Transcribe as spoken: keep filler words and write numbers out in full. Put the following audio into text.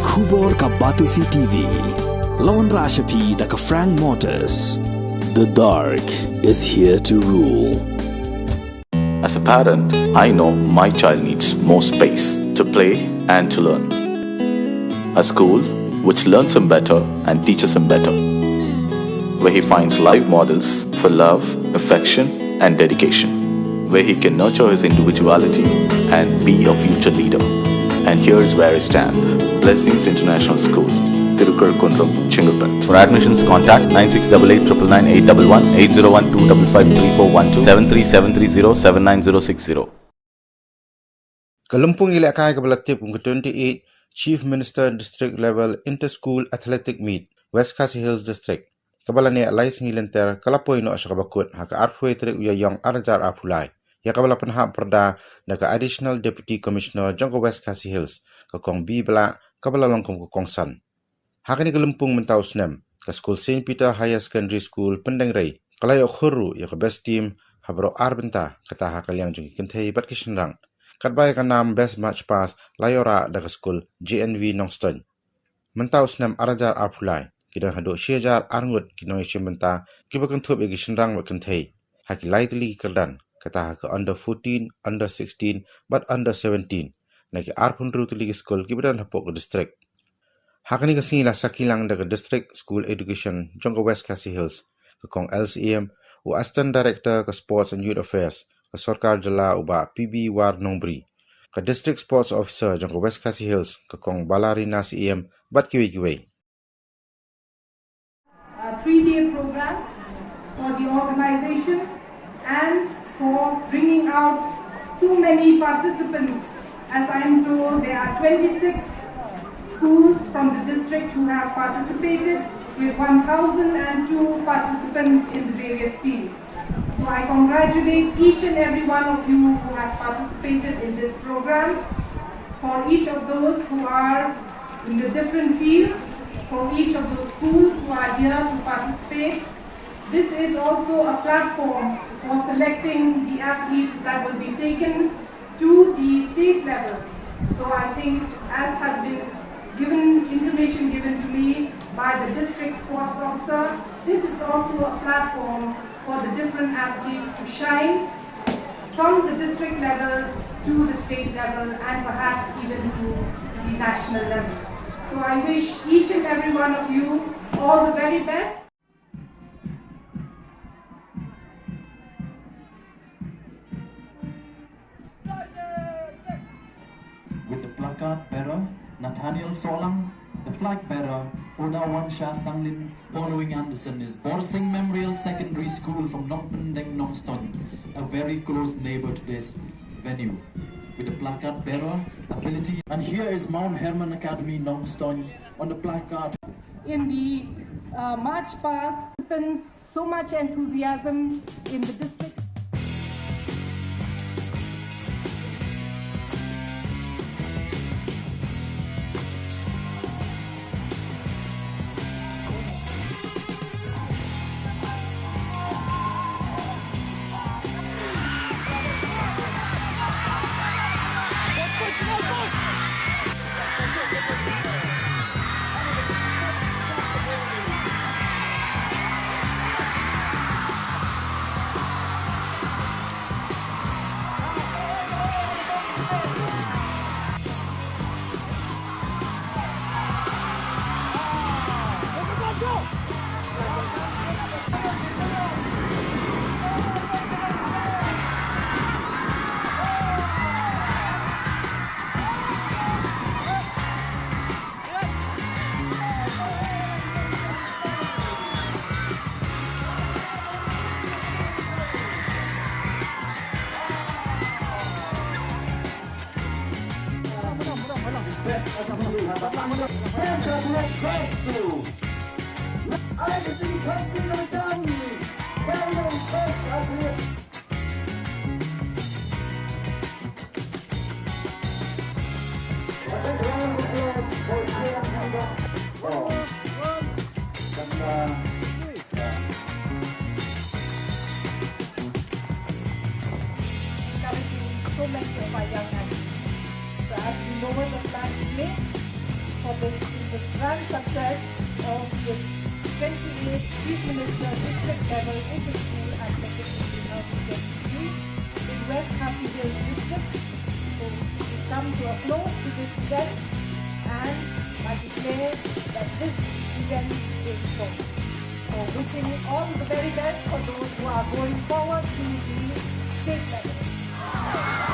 Khubor ka Batesi T V. Lawan Rashapi da ka Frank Motors. The dark is here to rule. As a parent, I know my child needs more space to play and to learn. A school which learns him better and teaches him better, where he finds live models for love, affection, and dedication, where he can nurture his individuality and be a future leader. And here's where I stand. Blessings International School, Tirukar Kundrum, Chengalpet. For admissions, contact nine six double eight triple nine eight double one, eight zero one two double five three four one two, seven three seven three zero seven nine zero six zero. Ka lympung ïalehkai kaba la tip kum ka twenty-eight Chief Minister District Level Inter-School Athletic Meet, West Khasi Hills District, kaba la neh lai sngi lynter, ka la poi noh sha kaba kut ha ka arphew tarik u Ïaïong arhajar arphew lai, ïa kaba la pynhap pyrda da ka Additional Deputy Commissioner jong ka West Khasi Hills, ka Kong B Blah, kaba la long kum ka kongsan. Ha kane ka lympung mynta u snem, ka skul Saint Peter Higher Secondary School Pyndengrei ka la ïoh khur ruh ïa ka best team ha baroh ar bynta, kata ha ka liang jong ki kynthei bad ki shynrang. Katba ïa ka nam best march past la ïoh rah da ka skul J N V Nongstoiñ. Mynta u snem arhajar arphew lai, ki don haduh shihajar arngut ki nongïashim bynta kiba kynthup ïa ki shynrang bad kynthei ha ki lai tylli ki kyrdan, kata ha ka under fourteen, under sixteen bad under seventeen, na ki arphew hynriew tylli ki skul kiba don hapoh ka district. Ha kane ka sngi la sakhi lang da ka District School Education jong ka West Khasi Hills, ka Kong L C M, u Assistant Director ka Sports and Youth Affairs ka Sorkar Jylla, u Bah P B War Nongbri, ka District Sports Officer jong ka West Khasi Hills, ka Kong Balarina C M, bad kiwei kiwei. A three-day program for the organization and for bringing out so many participants. As I am told, there are twenty-six schools from the district who have participated, with one thousand and two participants in the various fields. So I congratulate each and every one of you who have participated in this program. For each of those who are in the different fields, for each of those schools who are here to participate, this is also a platform for selecting the athletes that will be taken to the state level. So I think, as has been given, information given to me by the district sports officer, this is also a platform for the different athletes to shine from the district level to the state level and perhaps even to the national level. So I wish each and every one of you all the very best. With the placard bearer, Nathaniel Solang, the flag bearer, Oda Wansha Sanglin. Following Anderson is Borsing Memorial Secondary School from Nongpyndeng Nongstoiñ, a very close neighbor to this venue. With the placard bearer, ability. And here is Mount Hermon Academy Nongstoiñ on the placard. In the uh, march past, participants, so much enthusiasm in the district. Encouraging so many of our young athletes. So as we lower the flag today, for this, this grand success of this twenty-eighth Chief Minister District Level Inter-School Athletic Meet twenty twenty-three in West Khasi Hills District. So we come to a close to this event, and I declare that this event is closed. So wishing all the very best for those who are going forward to the state level.